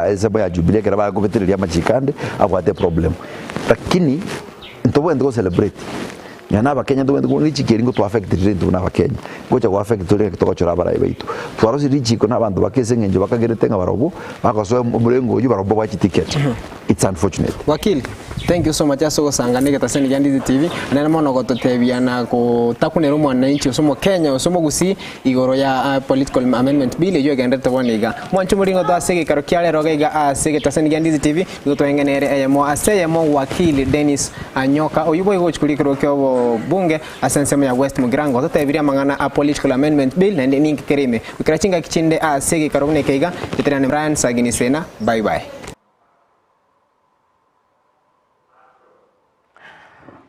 Ensemo ya Jubilee ekero bagobetereria amachiko ande abwate eproblem lakini ntobwenerete go celebrate nonya na abakenya ntobwenerete ko richiko eri ngoto affect rire intwe buna abakenya ngocha go affect tore ekero togochora abarai baito. Twarosirie richiko na abanto bake ase eng'encho bakagerete ng'a barobwo bagosoa omorengo oyio barobwo babwate chiticket. It's unfortunate. Wakili, thank you so much ase ogosanga na egetaseni kia Ndizi TV, nere mono gototebia na gotakunera omwananchi gose omokenya gose omogusii igoro ya Political Amendment Bill eyio egenderete bono iga. Mwanche moringoto ase egeikaro kia rero iga iga ase egetaseni kia Ndizi TV, nigo twaengenere eyemo ase eyemo Wakili Dennis Anyoka oyio boigo gochia korikerwa kia obobunge ase ensemo ya West Mugirango ototebirie amang'ana a Political Amendment Bill naende ninki kere ime. Goikera chingaki chinde ase egeikaro buna eke iga, nteterane Brian Sagini Sena. Bye bye.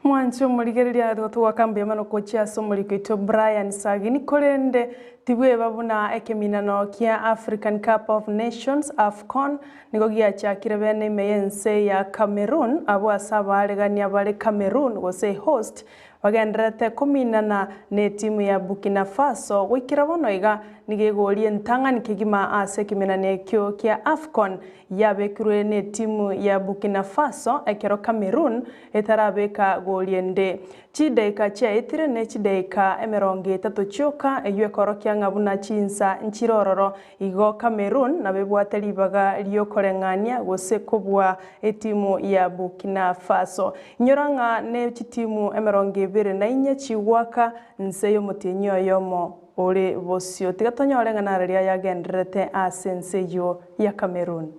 Mwanche omorigereria nigo togoaka mbuya mono gochia ase omoriko oito Brian Sagini korende tibweba buna ekeminano kia African Cup of Nations, Afcon, nigo giachakire bene ime y'ense ya Cameroon abwo ase abaaregania bare Cameroon gose host Bagendererete kominana netimu ya Burkina Faso goikera bono iga nigo egoria entang'ani kegima ase ekeminano ekio kia Afcon yabekirwe netimu ya Burkina Faso ekero Cameroon etarabeka gori ende. Chidaika chiaetire ne chidaika emerongo etato chioka eyio ekorokia ng'a buna chinsa nchire ororo Igo Cameroon nabo ebwate ribaga riokoreng'ania gose kobua etimu ya Burkina Faso. Inyora ng'a ne chitimu 24 chigoaka nse y'omotienyi oyomo ore bosio. Tiga tonyore ng'a nararia ayagendererete ase ense eyio ya Cameroon.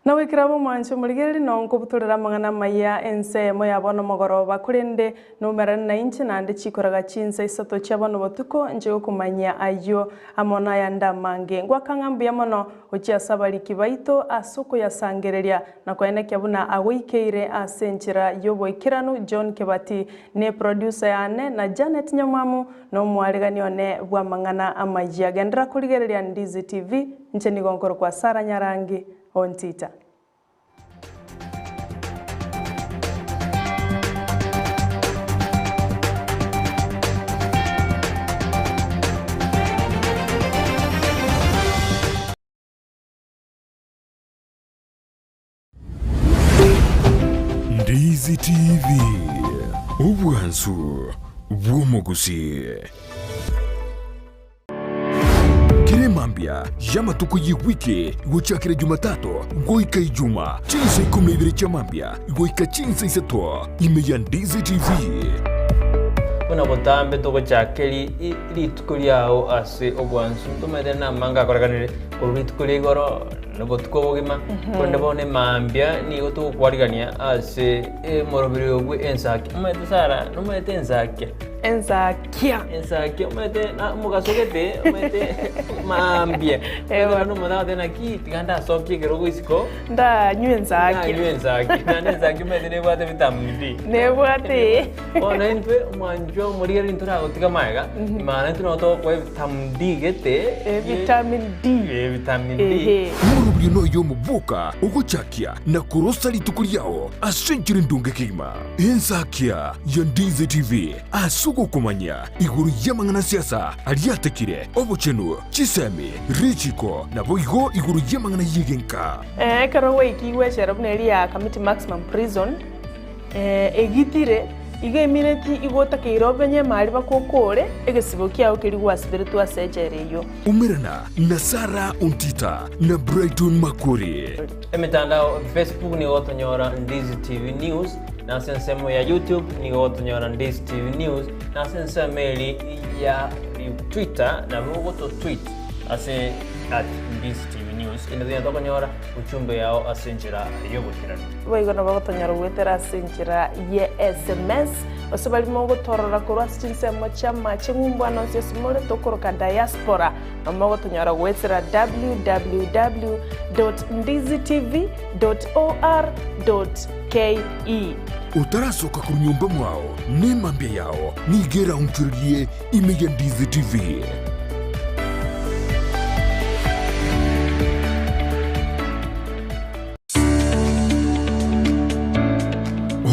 Nagoikera ab'omwancho omorigereria nonkobutorera amang'ana amaya ense eyemo ya bono mogoroba, korende noumerane nainche naende chikoraga chinsa isato chia bono botuko, inche gokomanyia ayio amo nayande amange. Ngoaka ng'a mbuya mono gochia ase abariki baito ase okoyasangereria na koenekia buna agoikeire ase enchera y'oboikeranu John Kebati ne producer yane na Janet Nyamwamu Nomwaregani one bw'amang'ana amayia. Genderera korigereria Ndizi TV, inche nigo nkorokwa Sarah Nyarangi Ontita. Ndizi TV, obwansu bw'omogusii. Kera emambia y'amatuko y'ewiki gochakera Jumatatu goika Ijuma, chinsa ikomi na ibere chia mambia goika chinsa isato, ime ya Ndizi TV. Buna botambe togochaka rituko riao ase obwansu, ntomanyete namange akorekanire korwa rituko ria igoro. Nobotuko obogima, korende bono emambia nigo togokwarigania ase emoroberi obwe ensakia. Omanyete Sara, nomanyete ensakia? Ensakia. Ensakia omanyete na omogaso gete, omanyete mambia. Ewa. Omanyete omonto agoteba naki tiga ndasokie ekerogo isiko, Ndanywe ensakia. ndanywe ensakia. Naende ensakia omanyete nebwate vitamin D. Nebwate. Bono intwe omwanchwa omorigereria ntoragotiga magega, maana intwe nabo togokoa evitamin D gete. Vitamin D. Eh, vitamin D. Ehe. Omorobio noyo omoboka ogochakia na korosa rituko riao ase enchera endonge kegima. Ensakia ya Ndizi TV ase ogokomanya igoro y'amang'ana a siasa aria atekire, obochenu, chisemi, richiko, naboigo igoro y'amang'ana y'egenka. Ekero gwaikigwe echela buna eria ya Kamiti Maximum Prison, Egitire, igo emineti igo otakeire obenye emari bakokore egesibo kiao keria gwasiberetwe ase echela eyio. Umerana na Sarah Ontita na Brighton Makori. Emetandao Facebook nigo gotonyora Ndizi TV News, na ase ensemo ya YouTube nigo gotonyora Ndizi TV News, na ase ensemo eri ya Twitter nabo ogoto tweet ase at Ndizi TV News. Inde tonya tokonyora uchumbe yao ase enchera y'oboikeranu. Boigo nabo gotonyora goetera ase enchera ye sms, gose baria mogotorora korwa ase chinsemo chi'amache ng'umbu ane onsi ase more tokoroka diaspora, nabo mogotonyora goetera www.ndizitv.or.ke. Otarasoka korwa nyomba mwao nemambia yao nigo eraonchorerie ime ya Ndizi TV.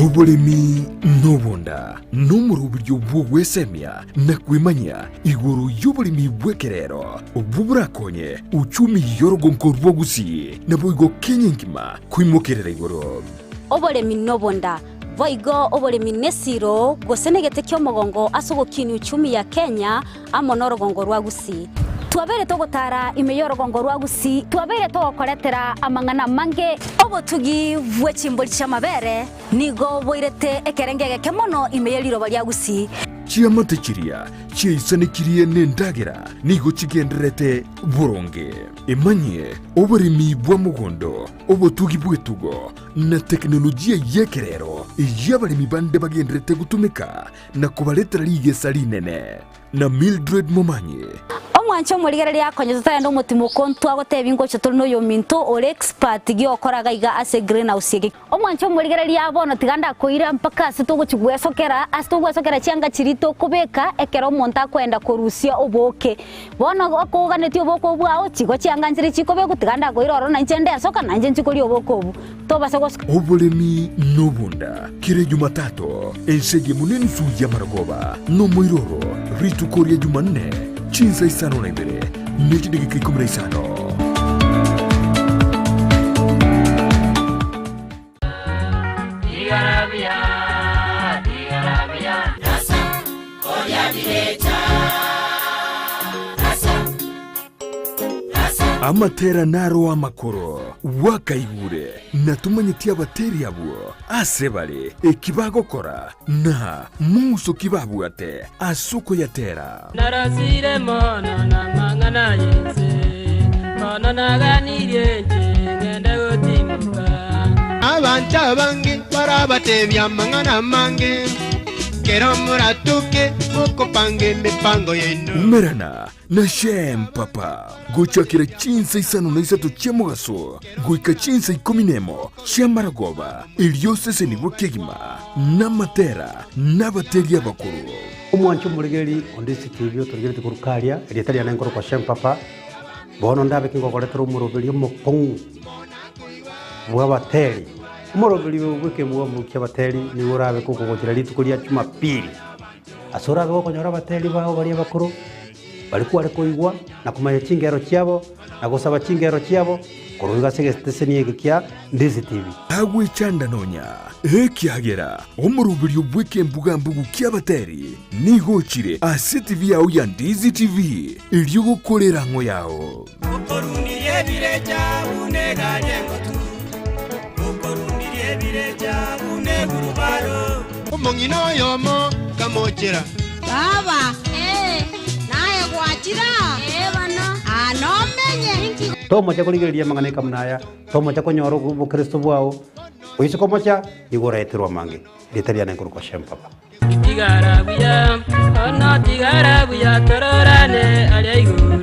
Oboremi nobonda nomoroberio bw'ogwesemia na kwemanyia igoro y'oboremi bw'ekerero obwo borakonye uchumi y'orogonko rwa Gusii naboigo Kenya engima koimokerera igoro. Oboremi nobonda, boigo oboremi nesiro gose negete ki'omogongo ase ogokinia uchumi ya Kenya amo norogongo rwa Gusii. Twabeire togotara ime y'orogongo rwa Gusii, twabeire togokoretera amang'ana amange. Obotugi bwe chimbori chi'amabere nigo boirete ekerengo egeke mono ime ye riroba ria Gusii. Chiamate chiria chiaisanekirie nendagera nigo chigendererete boronge. Emanyie oboremi bwa mogondo, obotugi bw'etugo, na tekinolojia y'ekerero eyio abaremi bande bagendererete gotumeka na kobaretera rigesa rinene. Na Mildred Momanyi. Omwanche omorigereria akonye totarenda omotimoko ntwagotebia ngocha tore noyominto ore expert giokora gaiga ase greenhouse eke. Omwanche omorigereria bono tiga ndakoira mpaka ase togochi gwesokera ase togwesokera chianga chiria tokobeka ekero omonto akoenda korusia obooke. Bono okoganetie obooke obwo bwao chigo chianga nchire chikobekwa tiga ndakoira ororo nainche ndesoka nainche nchi koria obooke obwo. Tobasa gosoka. Oboremi nobonda kera Jumatatu, ense eyemo nenusu y'amarogoba, nomoiroro, rituko ria Jumanne, chinsa isano na ibere ne chidageka ikomi na isano. Amatera naro amakoro, bwakaigure, na tomanyeti abateri abwo ase bare, eki bagokora, na mong'uso ki babwate ase okoyatera. Narosire mono namang'ana y'ense, bono naganirie inche ngende gotimoka. Abanto abange barabatebia amang'ana amange, kero moratoke mokopanga emepango yaino. Umerana Na Shem papa, gochakera chinsa isano na isato chia mogaso goika chinsa ikomi nemo chi'amaragoba, erio osesenigwe kegima namatera nabateri abakoro. Omwanche omoregereri onde CCTV otorigeretie korwa karia, erieta riane nkorokwa Shem Papa, bono ndabe kingokoretera omoroberio omokong'u bw'abateri. Omoroberio oyo bw'ekemwamu ki'abateri nigo orabe kokogochera rituko ria Jumapili. Ase orabe gokonyora abateri bao baria abakoro, baria kware koigwa na komanya chingero chiabo, na gosaba chingero chiabo, korwa iga ase egeteseni eke kia Ndizi TV. Tagwechanda nonya, ekiagera omoroberio bw'ekembuga-mbugu ki'abateri nigo ochire ase TV yao ya Ndizi TV, erio gokora erang'o yao. Okorundirie ebirecha buna egari engotu, okorundirie ebirecha buna egurubaro. Omong'ina oyomo kamochera. Baba, ee, naye gwachire aa? Ee bono. Aa nomenye. Inki. Tomocha korigereria amang'ana ekamuna aya, tomocha konyora obokristo bwao, oise komocha, nigo oraeterwe amange. Erieta riane nkorokwa Shem Papa. Tigara buya, ono tigara buya, tororane aria igoro.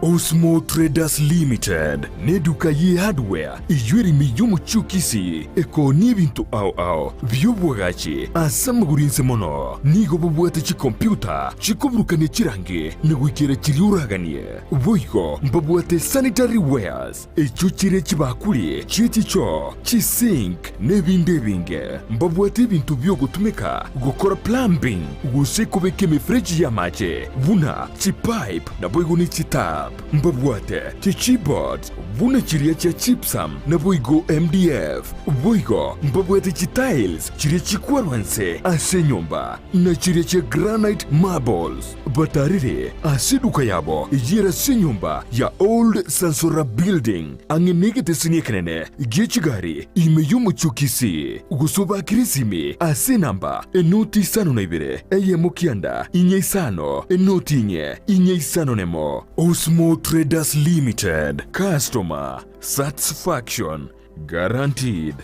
Osmo Traders Limited neduka ye hardware eyio ere ime y'omochie o Kisii ekoonia ebinto ao ao bi'obwagachi ase amagoro inse mono. Nigo babwate chikompyuta chikoburukania chirangi na goikera chiria oraganie. Boigo mbabwate sanitary wares Echio chire chibakuri chie chichoo, chisink, na ebinde ebinge. Mbabwate ebinto bi'ogotumeka gokora plumbing gose kobeka emefereji y'amache buna chipipe naboigo ne chitap. Mbabwate chichipboards buna chiria chia gypsum naboigo MDF. Boigo mbabwate chitiles chiria chikwarwa nse ase enyomba na chiria chia granite marbles. Batarire ase eduka yabo eyio ere ase enyomba ya Old Sansora Building, ang'e negeteseni ekenene gie chigari ime y'omochie o Kisii, gose obakire esimi ase enamba enoti isano na ibere, eyemo kianda, inye isano, enoti inye, inye isano nemo. Osmo Traders Limited, Customer Satisfaction Guaranteed.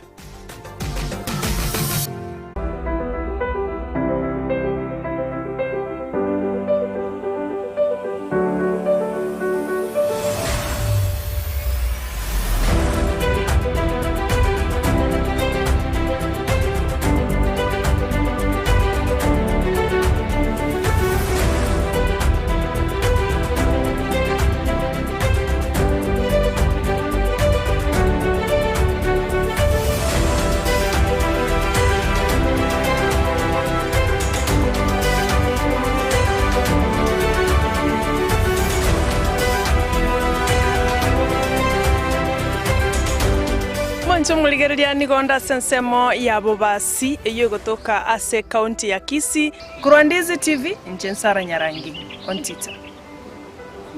Mwanche omorigereria nigo onde ase ensemo ya Bobasi eyio egotoka ase ekaunti ya Kisii. Korwa Ndizi TV, inche Nsara Nyarangi, Ontita.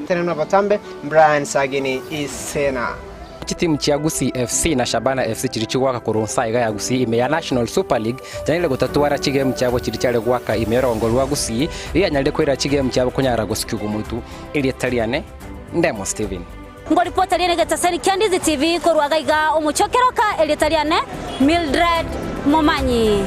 Tenena botambe, Brian Sagini Isena. Chitimu chia Gusii FC na Shabana FC chiria chigoaka korwa nsa iga ya Gusii ime ya National Super League chianyarire gotatwara chigemu chiabo chiria chiare goaka ime y'orogongo rwa Gusii rianyarire koira chigemu chiabo konyara gosikigwa omotu. Erieta riane Ndemo Stephen. Ngoripota riane egetaseni kia Ndizi TV korwa iga iga omochie o Keroka, erieta riane Mildred Momanyi.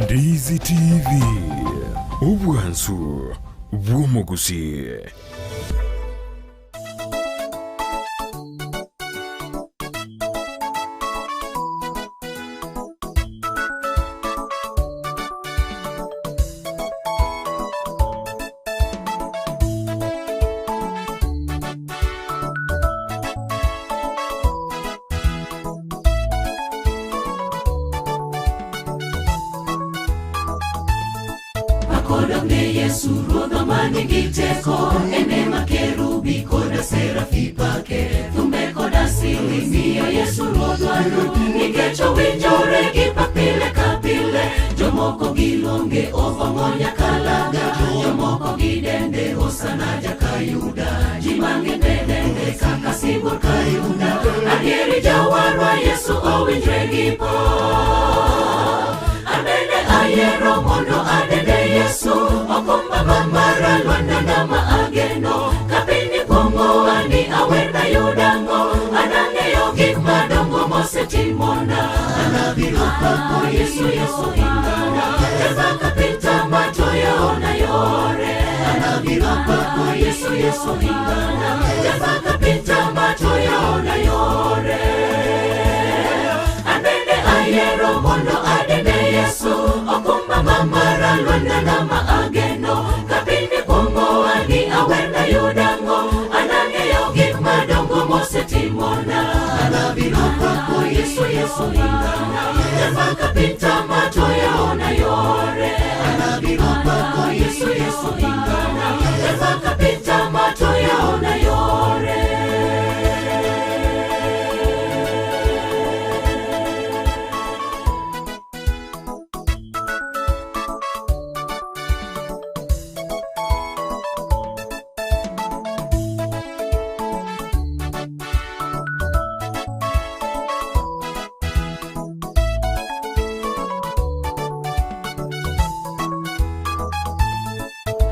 Ndizi TV, obwansu bw'omogusii. Akodong ne Yesu ruodhwa ma nigi teko, en ema kerubi koda serafi pake, thumbe koda sili miyo Yesu ruodhwa duong', nikech owinjore gi pak pile ka pile. Jomoko giluonge Obong'o Nyakalaga, jomoko gidende Hosana Jakayuda, ji mang'eny be dende kaka sibuor Kayunda. Adieri jawarwa Yesu owinjre gi pak. An bende ayiero mondo adende Yesu, okumba ma mara lwandana ma ageno. Ka piny kuong'owa ni awerna yudang'o, an ang'eyo gik madongo mosetimona. Anabiro pako Yesu, Yesu ingana, eva kapita matoyaona yore. Anabiro pako Yesu, Yesu ingana, eva kapita matoyaona yore. An bende ayiero mondo adende Yesu, okumba ma mara lwandana ma ageno. Ka piny kuong'owa ni awerna yudang'o, an ang'eyo gik madongo mosetimona. Anabiro pako Yesu, Yesu ingana, eva kapita matoyaona yore. Anabiro pako Yesu, Yesu ingana, eva kapita matoyaona yore.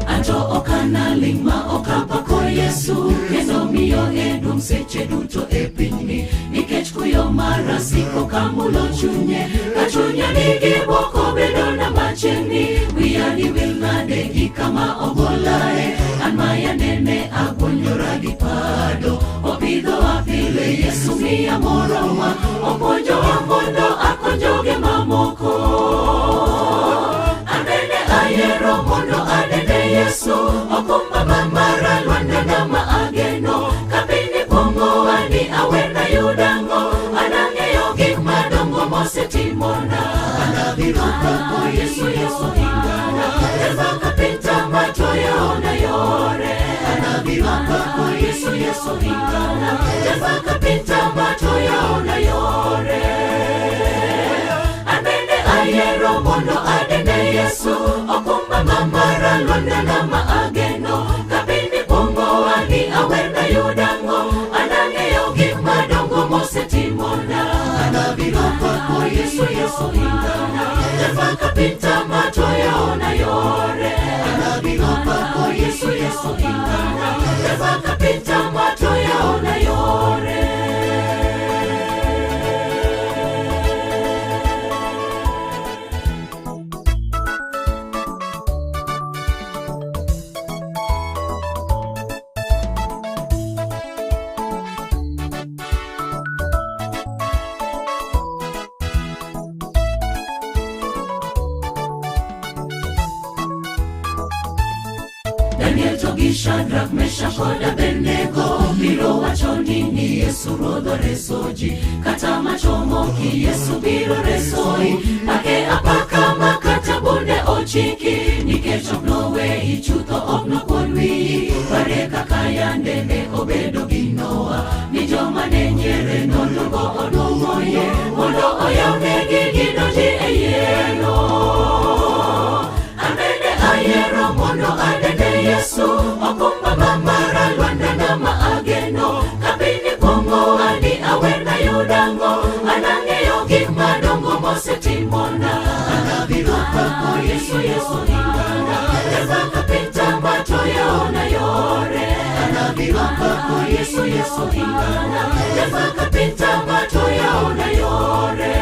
Anto ok analing' ma ok apako Yesu, kendo miyo e duong' seche duto e pinyni, nikech kuyo mara siko kamulo chunye, ka chunya nigi bwok obedona machiegni, wiya diwil nade gi kama ogolae, an maya nene aguonyora gi pado, opidhowa pile Yesu miya morowa, opuonjowa mondo akony joge mamoko. An bende ayiero mondo adende Yesu, okumba ma mara lwandana ma ageno. Ka piny kuong'owa ni awerna yudang'o, an ang'eyo gik madongo mosetimona. Anabiro pako Yesu, Yesu ingana, eva kapita matoyaona yore. Anabiro pako Yesu, Yesu ingana, eva kapita matoyaona yore. An bende ayiero mondo adende Yesu, okumba ma mara lwandana ma ageno. Ka piny kuong'owa ni awerna yudang'o, an ang'eyo gik madongo mosetimona. Anabiro pako Yesu, Yesu ingana, eva kapita matoyaona yore. Anabiro pako Yesu, Yesu ingana, eva kapita matoyaona yore. Daniel to gi Shadrach, Meshach kod Abednego biro wacho ni ni Yesu ruodhwa reso ji kata machomo ki Yesu biro resoi pake apaka ma kata bunde ochiki nikech ok noweyi chutho ok nokuod wiyi pare kaka yande ne obedo gi Noa ni joma ne nyiere noluongo oduong'o yie mondo oyawnegi gidonji e yieno an bende ayiero mondo adende Yesu okumba ma mara lwandana ma ageno kapiny kuong'owa ni awer nayudang'o an ang'eyo gik madongo mosetimona anabiro pako Yesu Yesu ingana eva kapinta matoyaona yore anabiro pako Yesu Yesu ingana eva kapinta matoyaona yore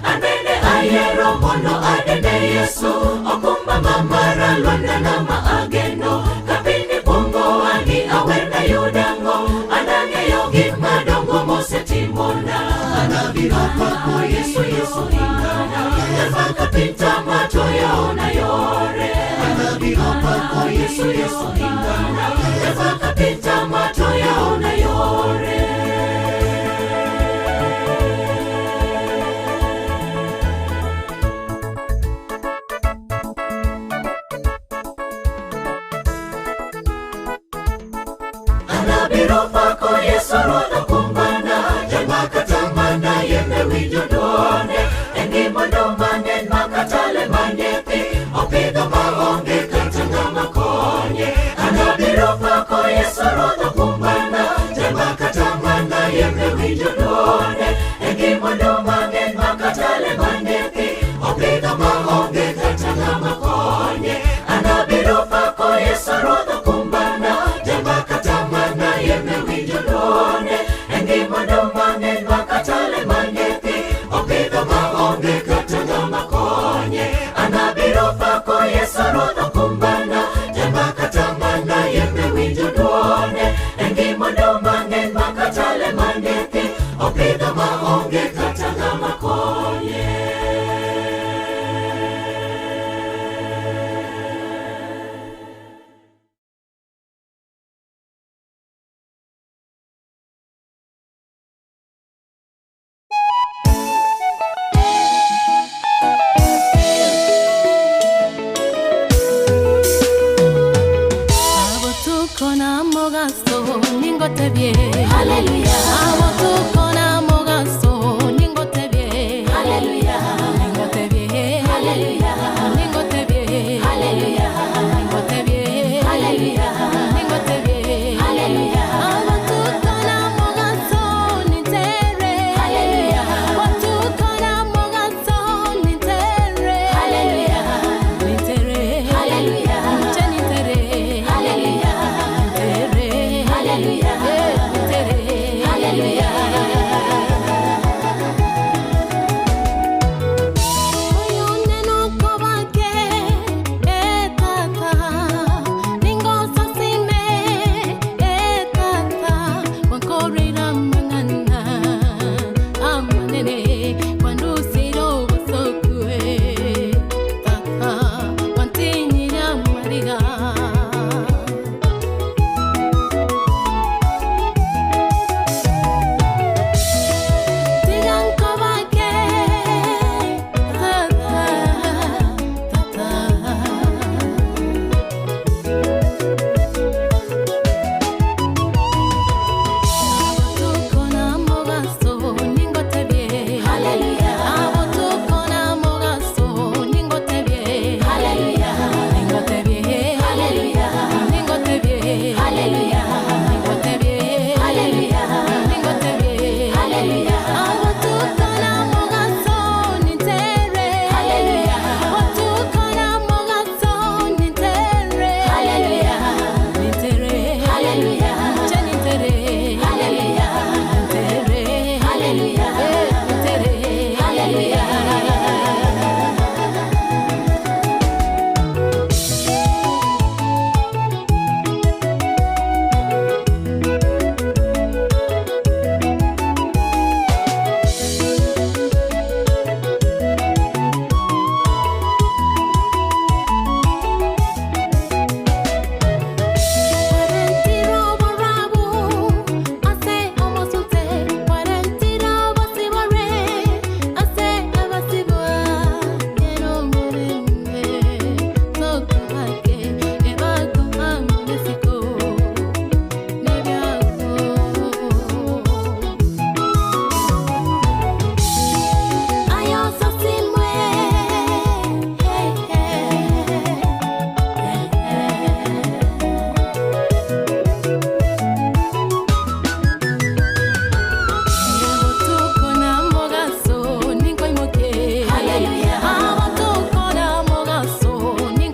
an bende ayiero mondo adende Yesu okumba ma mara lwandana ma ageno kapiny kuongowa ni awer nayudang'o an ang'eyo gik madongo mosetimona anabiro pako Yesu Yesu ingana eva kapinta matoyaona yore anabiro pako Yesu Yesu ingana eva kapinta matoyaona yore Anabiro pako Yesu ruodh okumbana Jal makata mana yembe winjo dwonde En gi mwandu mang'eny ma kata le manie thim Opidho maonge kata ng'ama konye Anabiro pako Yesu ruodh okumbana Jal makata mana yembe winjo dwonde En gi mwandu